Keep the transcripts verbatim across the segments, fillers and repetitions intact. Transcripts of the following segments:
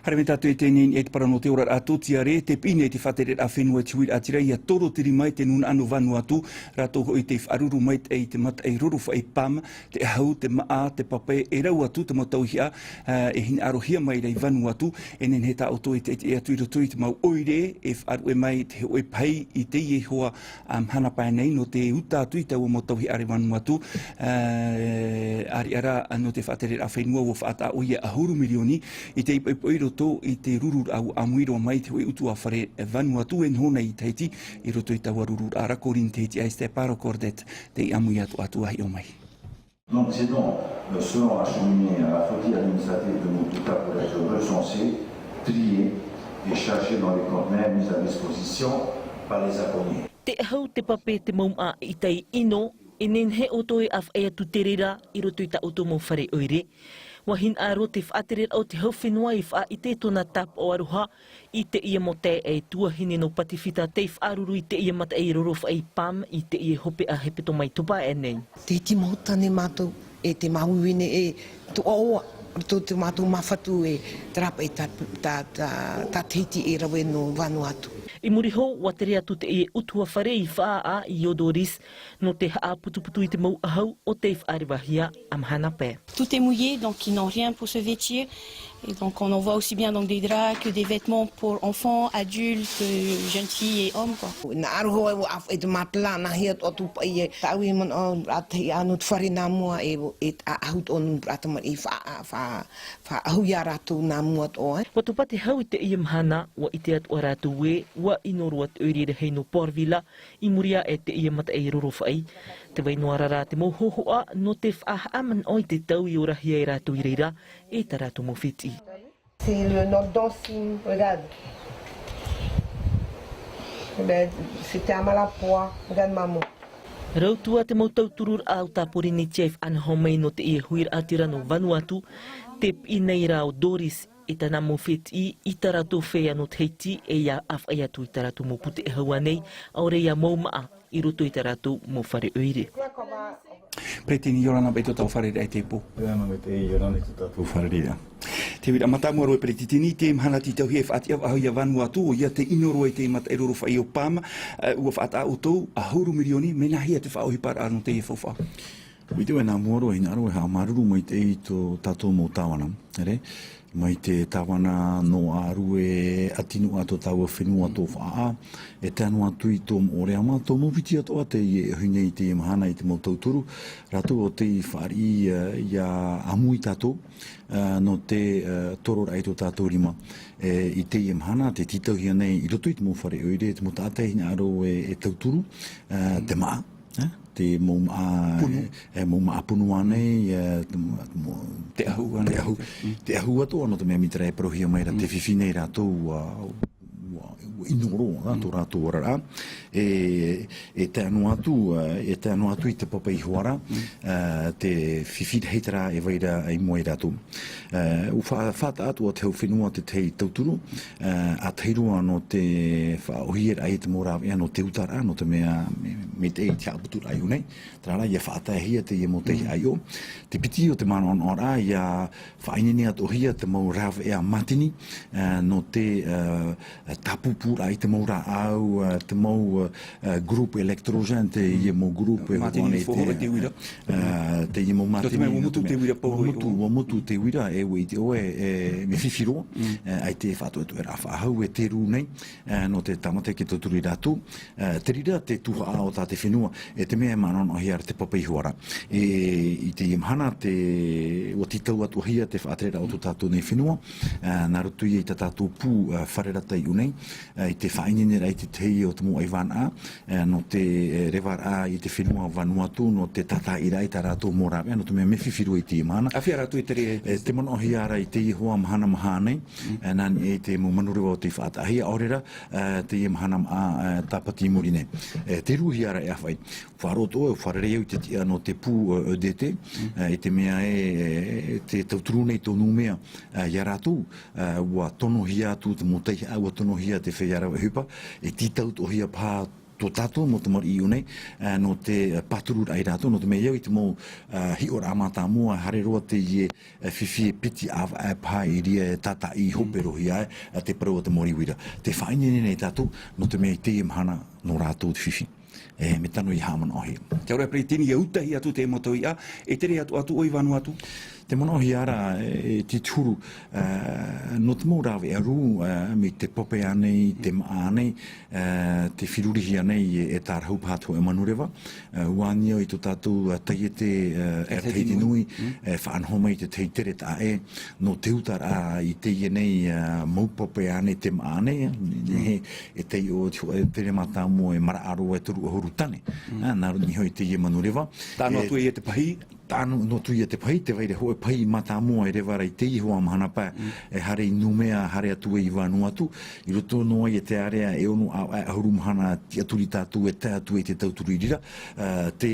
Haere mai tātou i teie nei, i te parau nō te oraraʻa tōtiare, tē piʻi nei te faʻatereraʻa fenua i te huiraʻatira, ʻia toro te rima i te nūnaʻa nō Vanuatu, rātou hoʻi tei faʻaruru maitaʻi i te mataʻi rorofaʻi PAM, te ʻahu, te māʻa, te pape, e rau atu te mau tauihaʻa, ā, e hinaʻarohia mai ra i Vanuatu, e nehenehe tā ʻoutou e teitei atu i roto i te mau ʻoire, e faʻaruʻe mai te hōʻē pahi i teie hoa, ā, mahana pae nei, nō te uta atu i taua mau tauihaʻa i Vanuatu, ā, ʻāreʻa rā, nō te faʻatereraʻa fenua, ʻua faʻataʻa ʻoia ʻahuru mirioni, i te ipoipo i roto i te rururaʻa ʻāmui roa mai te hōʻē ʻutuāfare Vanuatu e noho nei i Tahiti, i roto i taua rururaʻa ra. Corine Tahiti, ʻaita e Paro Cordet, tei ʻāmui atu atu ʻa hiʻo mai. Donc, c'est donc, euh, selon la cheminée, la flottille administrative de Motueka pour être recensée, triée et chargée dans les conteneurs mis à disposition par les apognés. Te ʻahu, te pape, te mau māʻa i tei ʻino, e nehenehe ʻoutou e ʻāfaʻi atu te reira i roto i tā ʻoutou mau fare ʻoire. ʻUa hinaʻaro te faʻatereraʻa o te hau fenua i faʻaʻite tōna tāpaʻo aroha i teie mau taeaʻe tuahine nō Patifita tei faʻaruru i teie mataʻi rorofaʻi PAM i teie hopeʻa hepetoma i Topa aʻe nei. Te iti mau tāne mātou, e te māuiui nei, e toʻa ʻoa, roto te mātou māfatu e te rāpaʻi tā, tā, tā, tā Tahiti e rave nō Vanuatu. I muri iho, ʻua tere atu teie ʻutuāfare i Faʻaʻā, i Odoris, nō te haʻaputuputu i te mau ʻahu o tei faʻarevahia ā mahana pae. Tout est mouillé, donc ils n'ont rien pour se vêtir. Et donc on en voit aussi bien donc des draps que des vêtements pour enfants, adultes, euh, jeunes filles et hommes, quoi. Nā aroha e ʻāfaʻi te matelas, nā hea atu paʻi e tāʻui manaʻo, ā, te, ā, nō te fare nā mua e, e ʻahu tō nū rā tamariʻi faʻa-, faʻa-, faʻaʻahu i a rātou nā mua atoʻa, e. ʻUa topa te hau i teie mahana, ʻua ʻite atu ā rātou ē, ʻua ʻino roa te ʻoire rahi nō Port Vila, i muri aʻe i teie mataʻi rorofaʻi. Tē vai noa ra rā te mau hōhoʻa nō te faʻahaʻamanaʻo i te tau i orahia e rātou i reira, e tā rātou mau fētiʻi. C'est le, notre dent signe, regarde. Eh ben, c'était à Malapua, regarde maman. Rau atu ā te mau tautururaʻa o tā Pōrīnetia i faʻanaho mai nō teie huiraʻatira nō Vanuatu, tē piʻi nei rā ʻo Doris e tāna mau fētiʻi i tā rātou feiā nō Tahiti, e ʻia ʻāfaʻi atu i tā rātou mau pūteʻahu ānei, ʻaore ia mau māʻa i roto i tā rātou mau fare ʻoire. Peretiteni Iorana, mai tō tātou fārereiraʻa i teie pō. Iorana, mai te Iorana i tō tātou fārereiraʻa. Te huiraʻa mātāmua roa, Peretiteni, i te mahana tītauhia e faʻatiʻa faʻahou ia Vanuatu, ʻoia tē ʻino roa i te mataʻi rorofaʻi o PAM, ā, ʻua faʻataʻa ʻoutou ʻahuru mirioni, mea nāhea te faʻaʻohiparaʻa nō teie faufaʻa? ʻUa ʻite vau e nā mua roa, hinaʻaro e haʻamāuruuru maitaʻi i tō tātou mau tāvana, ʻere? Mai te tāvana nō ʻĀrue, ʻati noa tō tāua fenua tō Faʻaʻā, e tae noa atu i tō Moʻorea mā, tō Maupiti atoʻa tei ʻohi nei i teie mahana i te mau tauturu, rātou ʻo tei fāriʻi, ā, ʻia ʻāmui tātou, ā, nō te, ā, tororaʻa i tō tātou rima. E, i teie mahana, tē tītauhia nei i roto i te mau fare ʻoire, te mau taʻata e hinaʻaro e, e tauturu, ā, te māʻa, ā, te mau māʻa, Punu. E, e, mau māʻa punu ānei, e, te mau, te mau, Te ʻahu ānei. Te ʻahu. Mm. Te ʻahu atoʻa, nō te mea mai te reira e parauhia mai ra, tē fifi nei rātou, ā, ʻua, ʻua ʻino roa, ā, tō rātou oraraʻa. E, e tae noa atu, ā, e tae noa atu i te pape i Hoara, ā, te fifi rahi terā e vai ra i mua ia rātou. Ā, ʻua fa-, faʻataʻa atu ʻo te hau fenua te tahi tauturu, ā, ʻātahi roa nō te faʻaʻohiparaʻa i te mau rāveʻa nō te utaraʻa, nō te mea mai, mai te, te haʻaputuraʻa i ʻō nei, terā rā, ʻia faʻataehia teie mau tahi ʻaiʻo. Te piti o te manaʻonaʻoraʻa, ʻia faʻaineine atoʻahia te mau rāveʻa mātini, ā, nō te, ā, tāpūpūraʻa i te mau rāʻau, ā, te mau, ā, ā, groupe électrogène, teie mau groupe, Mātini ʻoia i te, hōhonu te uira. Ā, teie mau mātini, nō te mea, ʻua motu te uira pauroa. ʻUa motu, ʻua motu te uira, e ʻua ʻite ʻoe, e, mea fifi roa, ā, ʻaita e faʻatoʻetoʻeraʻa faʻahou, e te rū nei, ā, nō te tāmate e tauturu ia rātou, ā, te reira te tuhaʻa o tā te fenua, e te mea e manaʻonaʻohia ra te pape i Hoara. E, i teie mahana, te, ʻua tītau atoʻahia te faʻatereraʻa o tō tātou nei fenua, ā, nā roto ia i tā tātou pū, ā, fare rata i ʻō nei, ā, i te faʻaineineraʻa i te tahi o te mau ʻaivānaʻa, ā, nō te, ā, revaraʻa i te fenua Vanuatu, nō te tātaʻiraʻa i tā rātou mau rāveʻa, nō te mea mea fifi roa i teie mahana. ʻĀfea rātou e tere? E, tē manaʻohia ra i teie hoa mahana maha nei, ā, nā niʻa i te mau manureva o tei faʻataʻahia, ʻaore ra, ā, teie mahana maha, ā, tāpati i muri nei. E, tē rūhia ra e ʻāfaʻi. Faʻaroʻo atoʻa, ʻua fārerei au i te tiʻa nō te pū, ā, E D T, ā, i te mea ē, e, tē tauturu nei tō Noumea, ā, ia rātou, ā, ʻua tonohia atu te mau taihaʻa, ʻua tonohia te feiā rave ʻohipa, e tītau atoʻahia paha tō tātou mau tamariʻi i ʻō nei, ā, nō te, ā, pāturu rā ia rātou, nō te mea ʻia au i te mau, ā, hiʻoraʻa mātāmua, haere roa teie, ā, fifi e piti ʻāvaʻe paha i reira e tātaʻi hope roa ai, ā, te parau o te mau riuira. Tē faʻaineine nei tātou, nō te mea i teie mahana nō rātou te fifi. E, mea tano ʻia haʻamanaʻohia. Te ora Peretiteni, ʻia utahi atu te mau tauiʻa, e tere atu, atu ʻoe i Vanuatu? Tē manaʻohia ra, e, e te huru, ā, nō te mau rāveʻa rū, ā, mai te pape ānei, te māʻa ānei, ā, tē feruriraʻa nei e, e tārahu paha te hōʻē manureva, ā, ʻua ani au i tō tātou, ā, taiete, ā, Air Tahiti Nui, e, faʻanaho mai i te tahi tere taʻa ʻē, nō te utaraʻa i teie nei, ā, mau pape ānei, te māʻa ānei, ā, e, e taiʻo te hōʻē tere mātāmua e maraʻa roa e toru ʻahuru tane. Ā, nā roto iho i teie manureva. Tae noa atu ia te pahi? Tae noa atu ia te pahi, tē vai ra hōʻē pahi mātāmua e reva ra i teie hoʻi mahana paʻi, e haere i Numea, haere atu ai i Vanuatu, i roto noa ia i te ārea e ono ʻāvaʻe ʻahuru mahana tiʻaturi tātou e tae atu i te tauturu i reira, ā, te,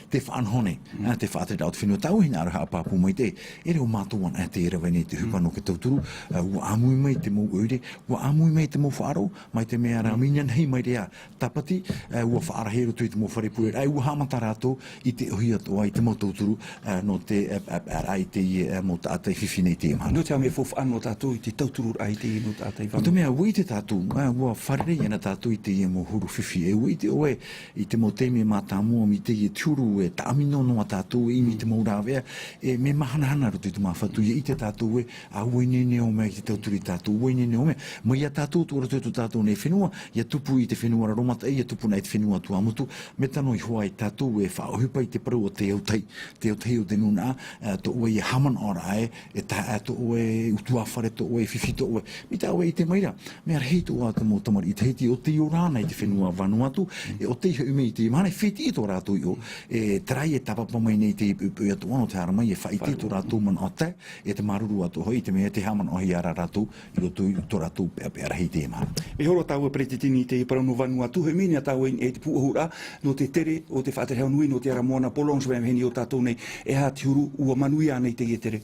te faʻanaho nei, ā, te faʻatereraʻa o te fenua. Tāʻu e hinaʻaro e haʻapāpū maitaʻi, e reo mātou anaʻe tē rave nei te ʻohipa nō te tauturu, ā, ʻua ʻāmui mai te mau ʻoire, ʻua ʻāmui mai te mau faʻaroʻo, mai te mea rā, mea inanahi mai reira, Tāpati, ā, ʻua faʻarahi i roto i te mau fare pureraʻa, ʻua haʻamata rātou i te ʻohi atoʻa, i te mau tauturu, ā, nō te, ā, ā, ā, i teie, ā, mau taʻata i fifi nei i teie mahana. Nō te aha mea faufaʻa nō tātou i te tautururaʻa i teie mau taʻata i Vanuatu? Nō te mea, ʻua ʻite tātou, ā, ʻua fārerei ana tātou i teie mau huru fifi, e ʻua ʻite ʻoe, i te mau taime mātāmua, mai teie te huru, e taʻamino noa tātou, e ʻimi i te mau rāveʻa, e mea mahanahana roto i te māfatu, ʻia ʻite tātou ē, ʻa ʻua ineine ʻō mai i te tauturu ia tātou, ʻua ineine ʻō mai, mai ia tātou, tō roto i tō tātou nei fenua, ʻia tupu i te fenua raromataʻi, ʻia tupu na i te fenua Tuamotu, mea tano iho ā ia tātou e faʻaʻohipa i te parau o te autahi, te autahi o te nūnaʻa, ā, tō ʻoe haʻamanaʻoraʻa ē, e taeaʻe tō ʻoe, ʻutuāfare tō ʻoe, fifi tō ʻoe, mai tā ʻoe e ʻite mai ra, mea rahi atoʻa te mau tamariʻi Tahiti, ʻo tei ora na i te fenua Vanuatu, e ʻo tei hoʻi mai i te mahana, e fētiʻi tō rātou iʻoa, e terā e tāpapa mai nei te poʻipoʻi atoʻa nō te haere mai, e faʻaʻite tō rātou manaʻo tae, e te māuruuru atoʻa hoʻi, i te mea tē haʻamanaʻohia ra rātou, i roto i tō rātou peʻapeʻa rahi i teie mahana. Mea horo tāua Peretiteni i te parau nō Vanuatu, e mea nā tāua i, e te pūʻohuraʻa, nō te tere o te faʻatere hau nui, nō te ara moana, Paul Langevin, e vahine ia tātou nei, e aha te huru, ʻua manuia ānei teie tere?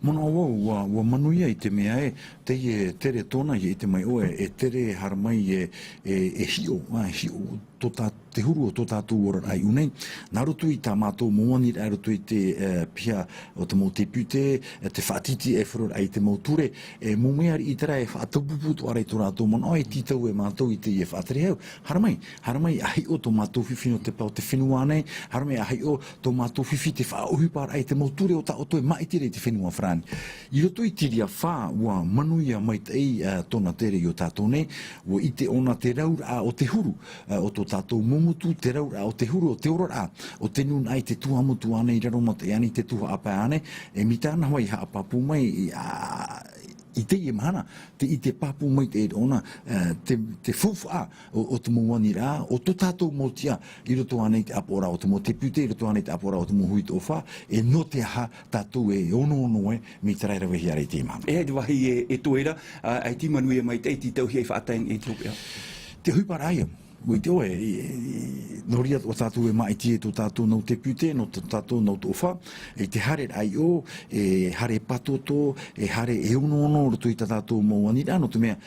Manaʻo vau, ʻua, ʻua manuia i te mea ē, teie tere tōna, ʻia ʻite mai ʻoe, e tere haere mai e, e, e hiʻo, ā, hiʻo tō tā-, te huru o tō tātou oraraʻa i ʻō nei. Nā roto i tā mātou mau aniraʻa i roto i te, ā, piha o te mau tēpute, ā, te faʻatītīraʻa e horo ai i te mau ture, e mau mea riʻi terā e faʻataupupū atoʻa ra i tō rātou manaʻo, e tītau e mātou i teie faʻatere hau. Haere mai, haere mai, ʻa hiʻo tō mātou fifi nō te pae o te fenua nei, haere mai, ʻa hiʻo tō mātou fifi, te faʻaʻohiparaʻa i te mau ture o Taʻoto e maʻiti ra i te fenua Farāni. I roto i te reira fā, ʻua manuia maitaʻi, ā, tōna tere i ō tātou nei, ʻua ʻite ʻōna te rauraʻa o te huru, ā, o tō tātou mau motu, te rauraʻa o te huru, o te oraraʻa o te nūnaʻa i te Tuamotu ānei, i Raromataʻi ānei, i te tuhaʻa pae ānei, e mai tāna hoʻi haʻapāpū mai, ā, i teie mahana, tē ʻite pāpū maitaʻi ra ʻōna, ā, te, te faufaʻa o, o te mau aniraʻa, o tō tātou mau tiʻa, i roto ānei i te ʻāpoʻoraʻa o te mau tēpute, i roto ānei i te ʻāpoʻoraʻa o te mau hui toʻofa, e nō te aha tātou e onoono ai, mai terā e ravehia ra i teie mahana. E aha te vāhi e, e toe ra, ā, ʻaita i manuia maitaʻi, tītauhia e faʻatae i te hopeʻa? Te ʻohiparaʻa ia, ʻua ʻite ʻoe, e, e, nō reira atoʻa tātou e maʻiti e tō tātou mau tēpute, nō tō tātou mau toʻofa, i te haereraʻa i ʻō, e haere pātōtō, e haere e onoono roto i tā tātou mau aniraʻa, nō te mea,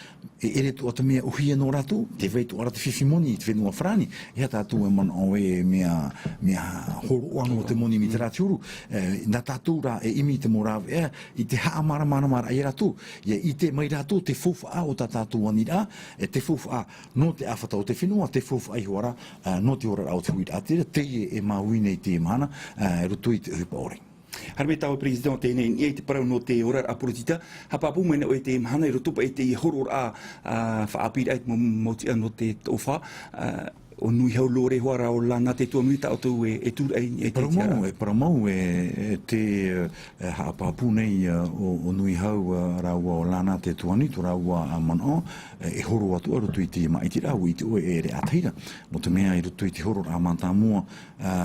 e ʻere atoʻa te mea ʻōhie nō rātou, tē vai atoʻa ra te fifi moni i te fenua Farāni, e aha tātou e manaʻo ē mea, mea hōroʻa noa te moni mai terā te huru, e, nā tātou rā e ʻimi i te mau rāveʻa, i te haʻamāramaramaraʻa ia rātou, ʻia ʻite mai rātou te faufaʻa o tā tātou aniraʻa, e te faufaʻa nō te ʻāfata o te fenua, te faufaʻa iho ā ra, ā, nō te oraraʻa o te huiraʻatira, teie e māuiui nei i teie mahana, ā, i roto i te ʻohipa ʻore. Haere mai tāua Peretiteni, teie nei i te parau nō te oraraʻa poritita, haʻapāpū mai na ʻoe i teie mahana, i roto paʻi i teie hororaʻa, ā, faʻaʻāpīraʻa i te mau, mau tiʻa nō te toʻofa, ā, ʻo Nuihau Lore Hoaraʻa o Lana Te Tuanui tā ʻoutou e, e tūraʻi i, i te parau mau, e parau mau, e, e te, e, haʻapāpū nei, e, ʻo, ʻo Nuihau, e, rāua ʻo Lana Te Tuanui, tō rāua, e, manaʻo, e, e horo atoʻa i roto i te maʻitiraʻa, ʻua ʻite ʻoe e ʻere ʻātahi ra. Nō te mea i roto i te hororaʻa mātāmua, e,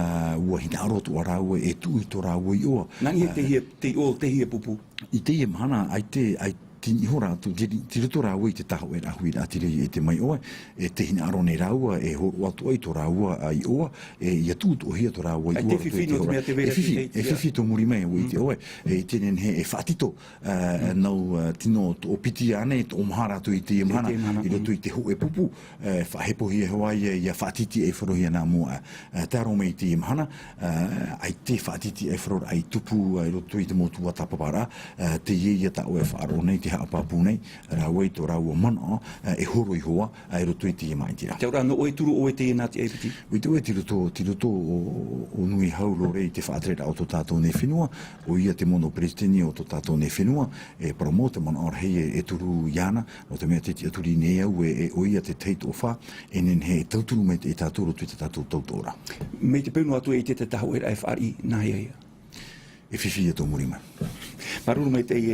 ʻua hinaʻaro atoʻa rāua e tuʻu i tō rāua iʻoa. Nā niʻa i te, e, hia, te iʻoa, te hia pupu. I teie mahana, ʻaita, ʻaita, Tini iho rātou, tiri, tei roto rāua i te tāhōʻēraʻa huiraʻatira i ʻite mai ʻoe, e tē hinaʻaro nei rāua, e hōroʻa atu ai tō rāua iʻoa, e ʻia tuʻutuʻuhia tō rāua iʻoa i roto i te hora. E fifi, e fifi tō muri mai, ʻua ʻite ʻoe, e ʻite nehenehe e faʻatito, ā, nau, ā, tino toʻopiti ānei, toʻomaha rātou i teie mahana, i roto i te hōʻē pupu, ā, faʻahepohia hoʻi ā, ʻia faʻatitiʻaifaro hia nā mua, ā, tae roa mai i teie mahana, ā, ʻaita e faʻatitiʻaifaroraʻa i tupu, ā, i roto i te mau tuatāpaparaʻa, ā, teie ia tā ʻoe e faʻaroʻo nei, tē haʻapāpū nei, rāua i tō rāua manaʻo, ā, e horo iho ā, ā, i roto i teie māʻitiraʻa. Te auraʻa nō ʻoe turu ʻoe teie nā te A P T? ʻUa ʻite ʻoe, tei roto, tei roto ʻo, ʻo Nui Hau Lore i te faʻatereraʻa o tō tātou nei fenua, ʻoia te mono peretiteni o tō tātou nei fenua, e parau mau te manaʻo rahi e, e turu iāna, nō te mea tē tiʻaturi nei au e, e ʻoia te tahi toʻofa, e nehenehe e tauturu mai te, e tātou i roto i tā tātou tautoʻoraʻa. Mai te peu noa atu e ʻite te tāhōʻēraʻa e fāriʻi, nāhea ïa? E fifi ïa tō muri mai. Māuruuru maitaʻi e